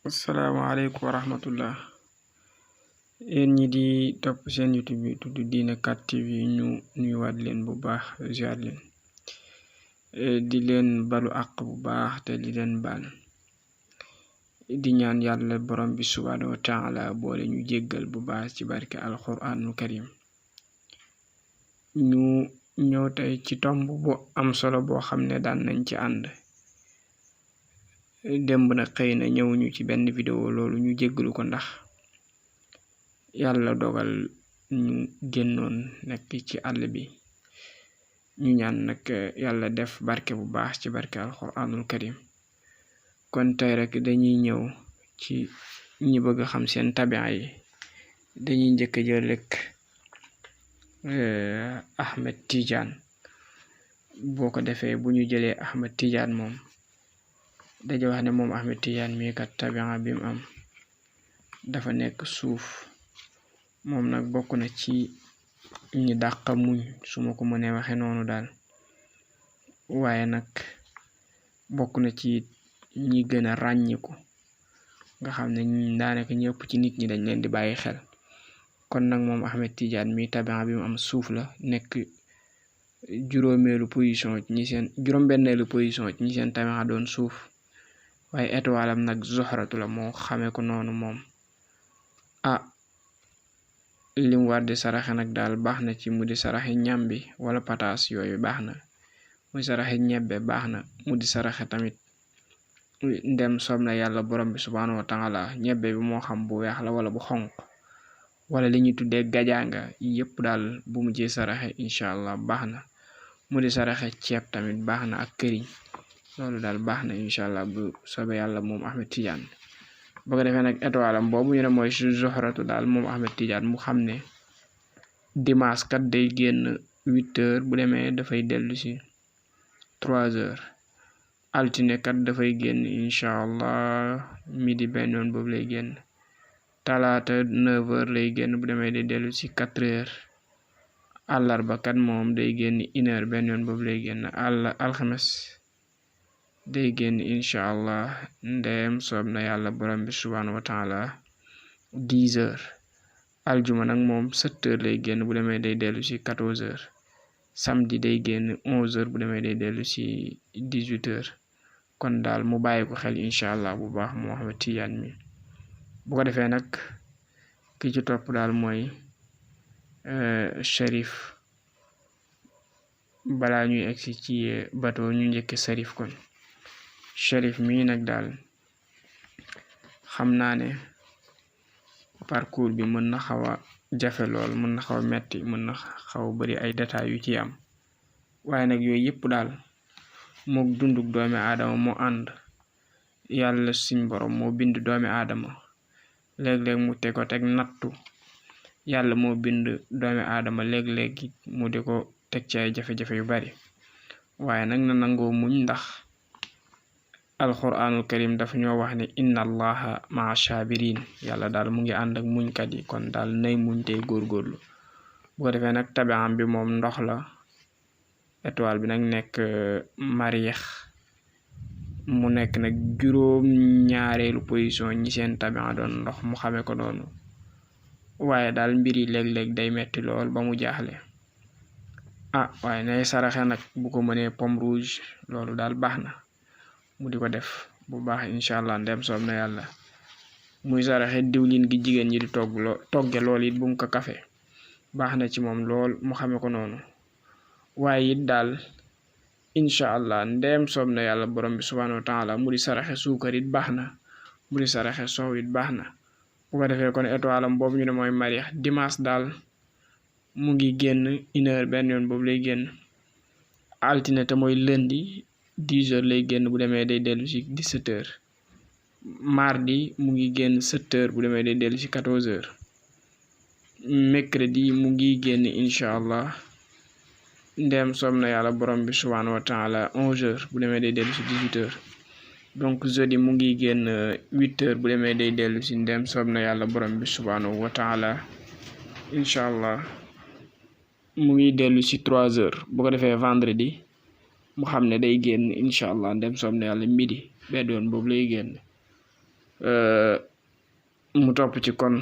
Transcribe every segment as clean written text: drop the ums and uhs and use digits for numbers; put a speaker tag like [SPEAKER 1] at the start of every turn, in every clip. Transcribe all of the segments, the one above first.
[SPEAKER 1] Asalaamaaleykum wa rahmatullah. Yéen ñi di topp seen YouTube bi tudd Diine 4 TV ñu nuyuwaat leen bu baax ziar leen di leen balu àq bu baax te di leen baal di ñaan yàlla borom bi subhaanahu wa taala boole ñu jéggal bu baax ci barke alquranul karim. ñu ñëw tey ci tomb bu am solo boo xam ne daan nañ ci ànd démb na xëy na ñëwuñu ci benn vidéo loolu ñu jéggalu ko ndax yàlla dogal ñu génnoon nekk ci àll bi ñu ñaan nag yàlla def barke bu baax ci barke alquranul karim. kon tey rek dañuy ñëw ci ñi bëgg a xam seen tabia yi dañuy njëkk a jël rek Ahmed Tidiane. boo ko defee bu ñu jëlee Ahmed Tidiane moom dañu wax ne moom Ahmed Tidiane mii kat tabia bi mu am dafa nekk suuf. moom nag bokk na ci ñi dàq muñ su ma ko mënee waxe noonu daal, waaye nag bokk na ci ñi gën a ràññiku nga xam ne daanaka ñëpp ci nit ñi dañ leen di bàyyi xel. kon nag moom Ahmed Tidiane mi tabia bi mu am suuf la, nekk juróom-benneelu position ci ñi seen tabia doon suuf, waaye étoile am nag zoxratu la moo xamee ko noonu moom. lim war di saraxe nag daal baax na ci mu di saraxe ñambi wala pataas yooyu baax na, muy saraxe ñebbe baax na, mu di saraxe tamit ndem soob na yàlla borom bi subhaanahu wa taala ñebbe bi moo xam bu weex la wala bu xonq wala li ñuy tuddee gajaanga yëpp daal bu mu ci saraxe incha allah baax na. mu di saraxe ceeb tamit baax na ak këriñ, loolu daal baax na incha allah bu soobee yàlla moom Ahmed Tidiane. boo ko defee nag étoile am boobu ñu ne mooy zoxratu daal moom Ahmed Tidiane mu xam ne dimanche kat day génn 8h bu demee dafay dellu si 3h. altine kat dafay génn incha allah midi benn yoon boobu lay génn. talaata 9h lay génn bu demee day dellu si 4h. àllarba kat moom day génn 1h benn yoon boobu lay génn. alxames day génn incha allah ndeem soob na yàlla borom bi subhaanahu wa taala 10h. aljuma nag moom 7h lay génn bu demee day dellu si 14h. samedi day génn 11h bu demee day dellu si 18h. kon daal mu bàyyi ko xel incha allah bu baax moo xam Tidiane mi. bu ko defee nag ki ci topp daal mooy Cherif. balaa ñuy egsi ci bato ñu njëkk Cherif. kon Cherif mii nag daal xam naa ne parcours bi mën na xaw a jafe lool, mën na xaw a metti, mën na xaw a bari ay détails yu ci am, waaye nag yooyu yëpp daal mook dunduk doomi aadama moo ànd. yàlla suñ borom moo bind doomi aadama, léeg-léeg mu teg nattu. yàlla moo bind doomi aadama léeg-léeg mu di ko teg ci ay jafe-jafe yu bari, waaye nag na nangoo muñ ndax alquranul karim dafa ñoo wax ne inna allaha maa sabirin. yàlla daal mu ngi ànd ak muñkat yi, kon daal nay muñ tey góorgóorlu. bu ko defee nag tabiam bi moom ndox la. étoile bi nag nekk mariix, mu nekk nag juróom-ñaareelu position ñi seen tabia doon ndox mu xamee ko noonu, waaye daal mbir yi léeg-léeg day metti lool ba mu jaaxle. waaye nay saraxe nag bu ko mënee pomme rouge loolu daal baax na mu di ko def bu baax incha allah ndem soob na yàlla. muy saraxe diwlin gi jigéen ñi di togge lool it bu mu ko kafe, baax na ci moom lool mu xamee ko noonu. waaye it daal incha allah ndem soob na yàlla borom bi subhaanahu wa taala mu di saraxe suukar it baax na, mu di saraxe soow it baax na. bu ko defee kon étoile am boobu ñu ne mooy mariix. dimanche daal mu ngi génn 1h benn yoon boobu lay génn. altine te mooy lundi 10h lay génn bu demee day dellu si 17h. mardi mu ngi génn 7h bu demee day dellu si 14h. mercredi mu ngi génn incha allah ndem soob na yàlla borom bi subhaanahu wa taala 11h bu demee day dellu si 18h. donc jeudi mu ngi génn 8h bu demee day dellu si ndem soob na yàlla borom bi subhaanahu wa taala incha allah mu ngi dellu si 3h. bu ko defee vendredi mu xam ne day génn incha allah ndem soob na yàlla midi benn yoon boobu lay génn. mu topp ci kon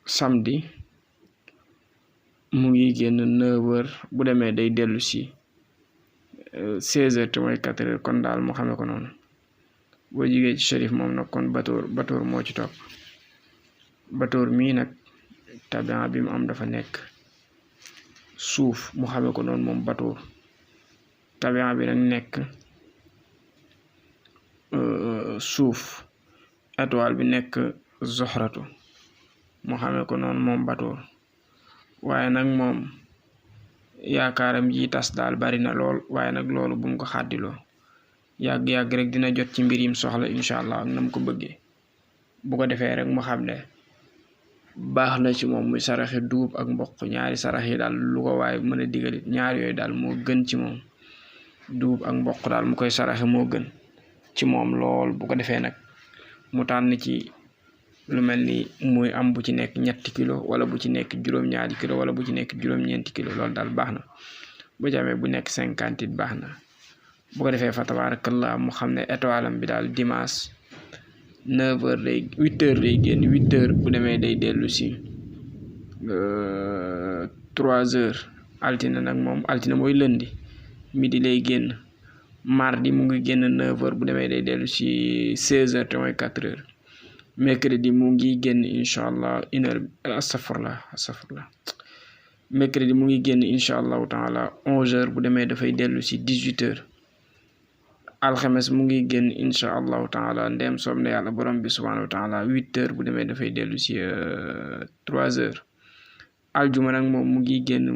[SPEAKER 1] samedi mu ngi génn 9h bu demee day dellu si 16h te mooy 4h kon daal mu xamee ko noonu boo jigee ci Cherif moom nag kon Batoor moo ci topp Batoor mii nag tabian bi mu am dafa nekk suuf mu xamee ko noonu moom Batoor tabian bi nag nekk suuf étoile bi nekk Zohratu mu xamee ko noonu moom Batoor waaye nag moom yaakaaram ji tas daal bari na lool waaye nag loolu bu mu ko xàddiloo yàgg-yàgg rek dina jot ci mbir yim soxla incha allah ak na mu ko bëggee bu ko defee rek mu xam ne baax na ci moom muy saraxe dugub ak mboq ñaari sarax yi daal lu ko waaye mën a digalit ñaar yooyu daal moo gën ci moom dugub ak mboq daal mu koy saraxe moo gën ci moom lool bu ko defee nag mu tànn ci lu mel ni muy am bu ci nekk 3 kilo wala bu ci nekk juróom-ñaari kilo wala bu ci nekk juróom-ñeenti kilo loolu daal baax na bu jamee bu nekk 50 it baax na bu ko defee fa tabarakallah mu xam ne étoile am bi daal dimanche 9h day 8h day génn 8h bu demee day dellu si 3h altine nag moom altine mooy lundi midi lay génn mardi mu ngi génn 9h bu demee day dellu si 16h te mooy 4h mercredi mu ngi génn incha allah 1h astafurlah mercredi mu ngi génn incha allahu taala 11h bu demee dafay dellu si 18h alxames mu ngi génn incha allahu taala ndem soob na yàlla borom bi subhanahu wa taala 8h bu demee dafay dellu si 3h aljuma nag moom mu ngi génn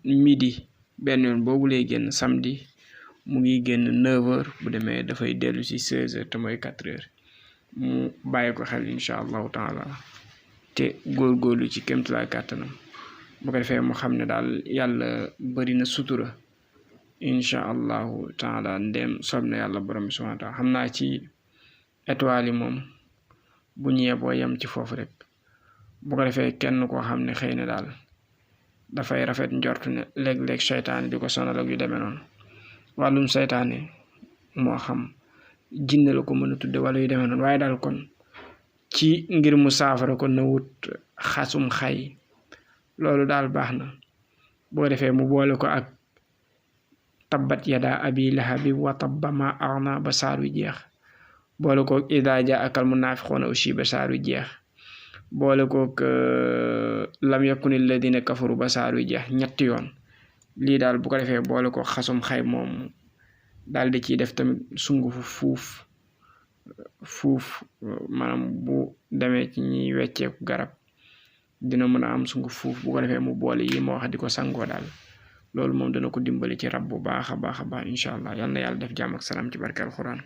[SPEAKER 1] midi benn yoon boobu lay génn samedi mu ngi génn 9h bu demee dafay dellu si 16h te mooy 4h mu bàyyi ko xel incha allahu taala te góorgóorlu ci kémtulaay kàttanam bu ko defee mu xam ne daal yàlla bari na sutura incha allahu taala ndem soob na yàlla borom bi subhanahu wa taala xam naa ci étoile yi moom bu ñu yeboo yem ci foofu rek bu ko defee kenn koo xam ne xëy na daal dafay rafet njortu ne léeg-léeg seytaane di ko sonal ak yu demee noonu wàllum seytaane moo xam jinne la ko mën a tudde wala yu demee noonu waaye daal kon ci ngir mu saafara ko na wut xasum xay loolu daal baax na boo defee mu boole ko ak tabbat yada abi lahabi wa tabba ma agna ba saar wi jeex boole ko ida ja akal munafiquna aussi ba saar wi jeex boole ko lam yakuni alladina kafaru ba saar wi jeex ñetti yoon lii daal bu ko defee boole ko xasum xay moom daal di ciy def tamit sungufu fuuf maanaam bu demee ci ñuy wecceeku garab dina mën a am sunguf fuuf bu ko defee mu boole yi ma wax di ko sangoo daal loolu moom dana ko dimbali ci rab bu baax a baax incha allah yal na yàlla def jàmm ak salaam ci barke alquran